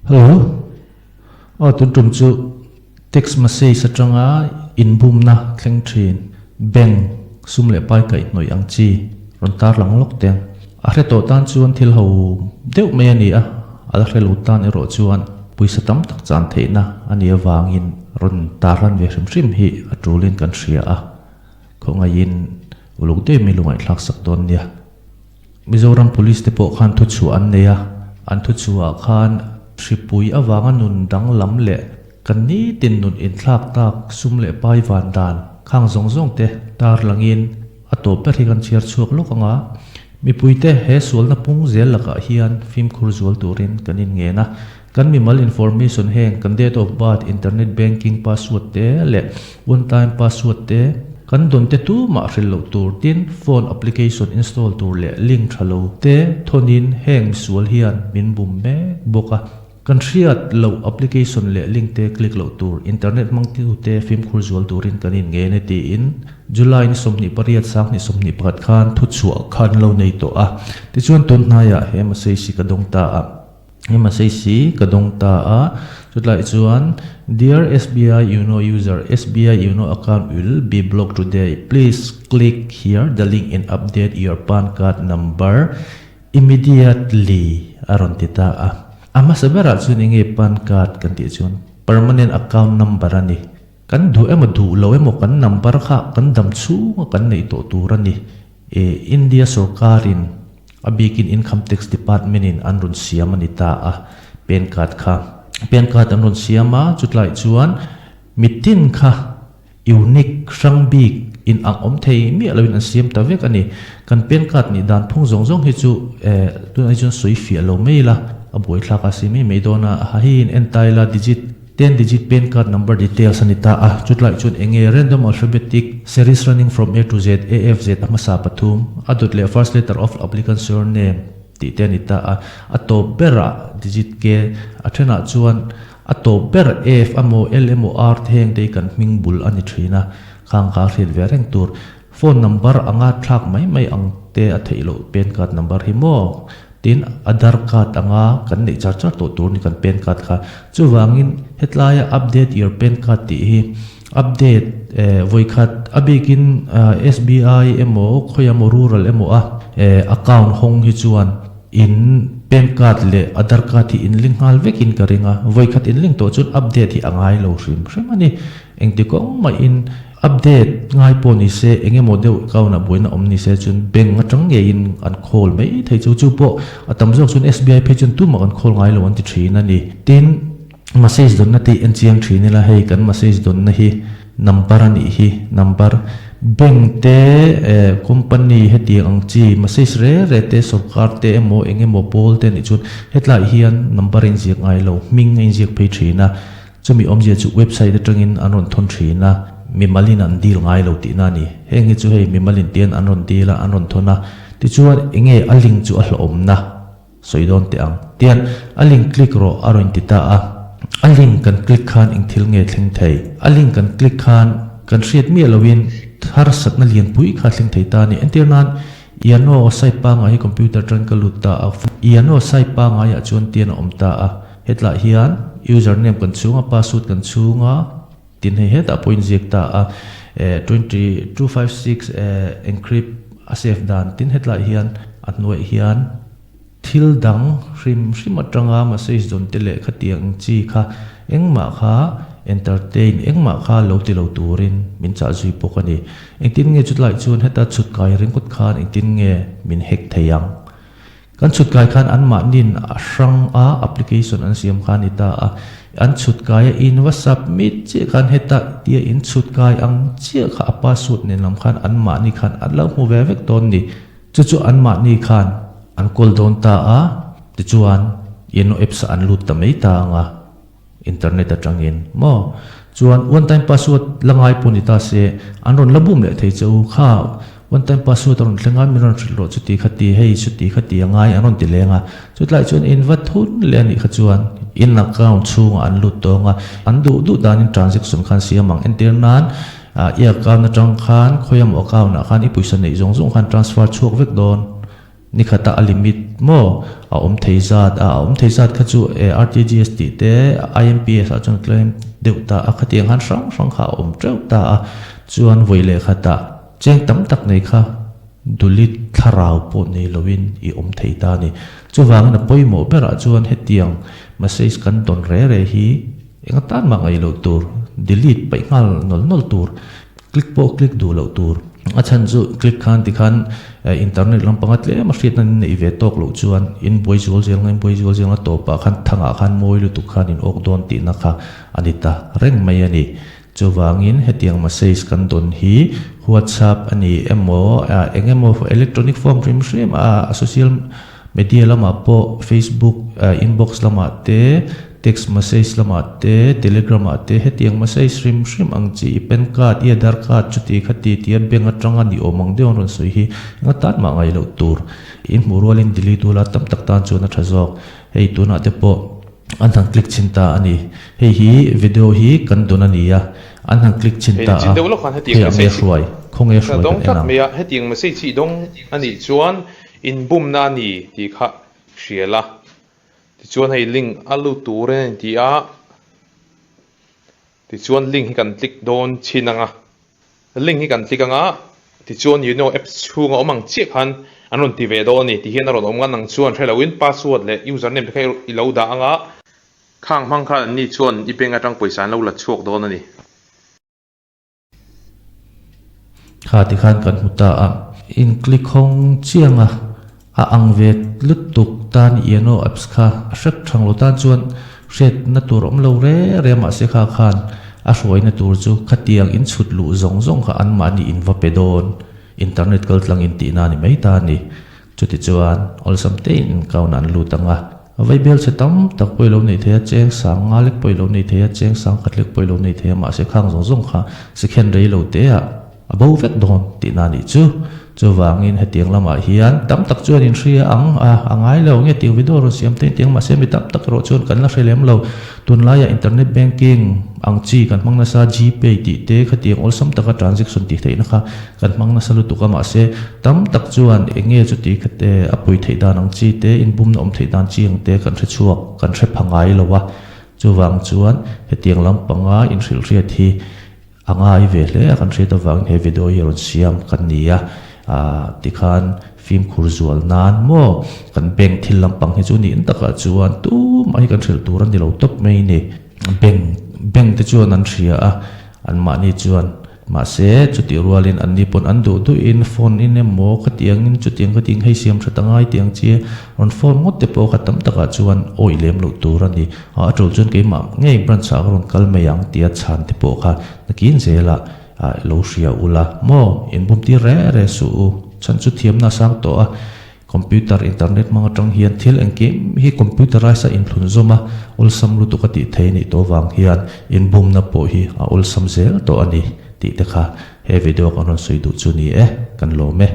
Hello. Aw tun tum chu text message atanga inbumna thleng thin bank sum leh pai kaih hnawih ang chi rawn tar lang lawk teng. A hre tawh tan chuan thil ho deuh mai a ni a, a la hre lo tan erawh chuan pawisa tam tak chan theihna a nih avangin rawn tar lan ve hrim hrim hi a tulin kan hria a, khawngaihin uluk deuh mai lu ngaihthlak sak dawn nia. Mizoram Police te pawh khan thuchhuah an nei a, an thuchhuah ah khan hripui avanga nun danglam leh kan nitin nun inthlak tak sum leh pai van dan khang zawng zawng te tarlangin a tawp ber hi kan chhiar chhuak lawk ang a, mipuite he sualna pung zel lakah hian fimkhur zual turin kan inngen a, kan mimal information heng kan date of birth, internet banking password te leh one time password te kan dawn te tumah hrilh loh tur tin phone application install tur leh link tha lo te thawnin heng misual hian min bum mek bawk a. Kan hriat loh application leh link te click loh tur, internet hmangtute fimkhur zual turin kan inngen e tiin July ni 28 2021 khan thuchhuah khan lo nei tawh a. Tichuan tun hnaiah he message hi ka dawng ta a. He message hi ka dawng ta a. Chutlai chuan Dear SBI Yono user, SBI Yono account will be blocked today. Please click here the link and update your PAN card number Immediately a rawn ti ta a. A hmasa berah chuan eng nge PAN card kan tih chuan permanent account number a ni. Kan duh emaw duh lo emaw kan number kha kan dam chhunga kan neih tawh tur a ni. E India sorkarin a bikin Income Tax Department in an rawn siam a ni ta a PAN card kha. PAN card an rawn siam a, chutlai chuan mitin kha Unique hrang bik in ang awm thei miah loin an siam ta vek a ni. Kan PAN card nih dan phung zawng zawng hi chu eh tunah hi chuan sawi fiah lo mai ila a buaithlak a si mai mai dawn a. Ha hi in en ta ila digit ten digit PAN card number details a ni ta a, chutlai chuan eng nge random alphabetic series running from A to Z, A F Z a hmasa pathum, a dawt leh first letter of applicant surname tih te a ni ta a. A tawp berah digit K a thenah chuan A tawp ber F emaw L emaw R te heng te hi kan hming bul a ni thin a, khang kha hriat ve reng tur. Phone number anga thlak mai mai ang te a theih loh PAN card number hi maw? Tin, Aadhar card anga kan neih char char tawh tur ni kan PAN card kha. Chuvangin hetlaia update your PAN card tih hi update eh vawikhat a bikin SBI emaw khawi emaw rural emaw a eh account hawng hi chuan In PAN card leh Aadhar card hi in link nghal vekin ka ring a, vawikhat in link tawh chuan update hi a ngai lo hrim hrim a ni. Engti kawng mahin update ngai pawh ni se, eng emaw deuh account ah buaina awm ni se chuan bank atang ngeiin an call mai thei chu. Chu pawh a tam zawk chuan SBI phei chuan tumah kan call ngai lo an ti thin a ni. Tin, message dawnna te hi en chiang thin ila, hei kan message dawnna hi number a nih hi, number bank te eh company hetiang ang chi message re re te sorkar te emaw eng emaw pawl te nih chuan hetlai hian number a inziak ngai lo, hming a inziak phei thin a, chumi awmzia chu website atangin an rawn thawn thin a, mimalin an deal ngai lo tihna a ni. Heng hi chu hei mimalin tian an rawn deal a, an rawn thawn a, tichuan eng nge a link chu a hlawhawmna. Sawi dawn teh ang. Tian, a link click rawh a rawn ti ta a. A link kan click khan eng thil nge thleng thei? A link kan click khan kan hriat miah loin harsatna lianpui kha thleng thei ta a ni. Entir nan, Iano site pangai hi computer atangin ka lut ta a. Iano site pangaiah chuan tian a awm ta a. Hetlai hian username kan chhung a, password kan chhung a, tin hei hetah pawh inziak ta a. 256 encrypt a save dan tin hetlai hian a hnuaih hian Thil dang hrim hrim atanga message dawn te leh khatiang chi kha engmah kha entertain engmah kha lo ti lo turin min chah zui bawk a ni. Engtin nge chutlai chuan heta chhut kai ringawt khan engtin nge min hack thei ang? Kan chhut kai khan anmahnin a hrang a application an siam kha a ni ta a, an chhut kai a in va submit chiah khan heta tia in chhut kai ang chiah kha a password nen lam khan anmahni khan an lo hmu ve vek dawn ni. Chu chu anmahni khan an kawl dawn ta a, tichuan Yeno apps ah an lut ta mai ta ang a, internet atangin maw? Chuan one time password la ngai pawh ni ta se, an rawn la bum leh thei che u, kha one time password a rawn thleng a, min rawn hrilh rawh chuti kha ti, hei chuti kha ti a ngai an rawn ti leng a, chutlai chuan in va thun leh a nih kha chuan in account chhungah an lut tawng a, an duh duh danin transaction khan siam ang entir nan. I account atang khan khawi emaw account ah khan i pawisa neih zawng zawng khan transfer chhuak vek dawn. Nikhata a limit maw a awm thei zat a, a awm thei zat kha chu RTGS tih te IMPS ah chuan claim deuh ta a, khatiang khan hrang hrang kha a awm teuh ta a, chuan vawi leh khatah cheng tam tak nei kha dulit thlarau pawh nei loin i awm thei ta a ni. Chuvangin a pawimawh berah chuan hetiang message kan dawn re re hi Eng atan mah ngaih loh tur, delete paih nghal nawl nawl tur, click pawh click duh loh tur. A chhan chu click khan tikhan internet lampanga tlem a hriatna in neih ve tawk loh chuan in buai zual zel nga, in buai zual zel nga tawpah khan thangah khan mawi lutuk khan in awk dawn tihna kha a ni ta reng mai a ni. Chuvangin hetiang message kan dawn hi WhatsApp a ni emaw eng emaw electronic form hrim hrim a social Media lamah pawh Facebook inbox lamah te, text message lamah te, Telegram ah te hetiang message hrim hrim ang chi i pan card, i Aadhaar card chuti khati tia bank atanga ni awm ang deuh an rawn sawi hi eng atan mah ngaih loh tur. In hmuh rualin delete ula tam tak tan chuan a tha zawk. Hei tunah te pawh an han click chhin ta a ni. Hei hi video hi kan dawn a ni a, an han click chhin Hei ta chin a, deuh lawk khan hetiang hei ang nge message hi hruai, khawnge ka hruai dawng kan en tlat ang. mai a, hetiang message hi i dawng a nih chuan Inbumna a ni tih kha hria la. Tichuan hei link a lut tur in a inti a, tichuan link hi kan click dawn chhin ang a, link hi kan click ang a, tichuan you know apps chhunga awm ang chiah khan an rawn ti ve dawn a ni ti hian a rawn awm ngan ang chuan hre loin password leh username te kha i lo dah ang a, khang hmang khan anni chuan i bank atang pawisa an lo la chhuak dawn a ni. Kha tikhan kan hmu ta a. In click hawng chiang a, a ang ve lutuk tan Yeno apps kha a hrek thang lo tan chuan hriatna tur awm lo re re mahse kha khan a hruaina tur chu khatiang in chhut luh zawng zawng kha anmahni in va pe dawn internet kal tlang in tihna a ni mai ta a ni. Chutichuan, awlsam tein inkauna an lut ang a. Vaibel chhe tam tak pawh i lo nei thei a, cheng sang nga lek pawh i lo nei thei a, cheng sang khat lek pawh i lo nei thei a, mahse khang zawng zawng kha sikhen rei lo te ah a bo vek dawn tihna a nih chu. Chuvangin hetiang lamah hian tam tak chuan in hria ang a, a ngai lo nge tiang video rawn siam te tiang mahse mi tam tak erawh chuan kan la hre lem lo. Tunlaiah internet banking ang chi kan hmang nasa Gpay tih te khatiang awlsam taka transaction tih theihna kha Kan hmang nasa lutuk a mahse tam tak chuan eng nge chuti kha te a pui theih dan ang chi te inbumna awm theih dan chi ang te kan hre chhuak kan hre pha ngai lo a chuvang chuan hetiang lampanga inhrilhriat hi a ngai ve hle a kan hriat avangin he video hi rawn siam kan ni a ah tikhan fimkhur zual nan maw kan bank thil lampang hi chu niin takah chuan tumah hi kan hrilh tur a ni lo tawp mai ni bank bank te chuan an hria a anmahni chuan Mahse, chutih rualin anni pawn an duh duhin phone in emaw khatiangin chutiang khatiang hei siam that angai tih ang chi rawn phone ngawt te pawh kha tam takah chuan awih lem loh tur a ni. A tul chuan keimah ngei branch ah ka rawn kal mai ang tia chhan te pawh kha nakin zelah lo hria ula maw inbum tir re re suh u. Chhan chu thiamna a sang tawh a. Computer, internet hmang atang hian thil engkim hi computerise a inthlun zawm a, awlsam lutuk a tih thei a nih tawh vang hian inbumna pawh hi a awlsam zel tawh a ni tih te kha he video kan rawn sawi duh chu ni e, kan lawm e.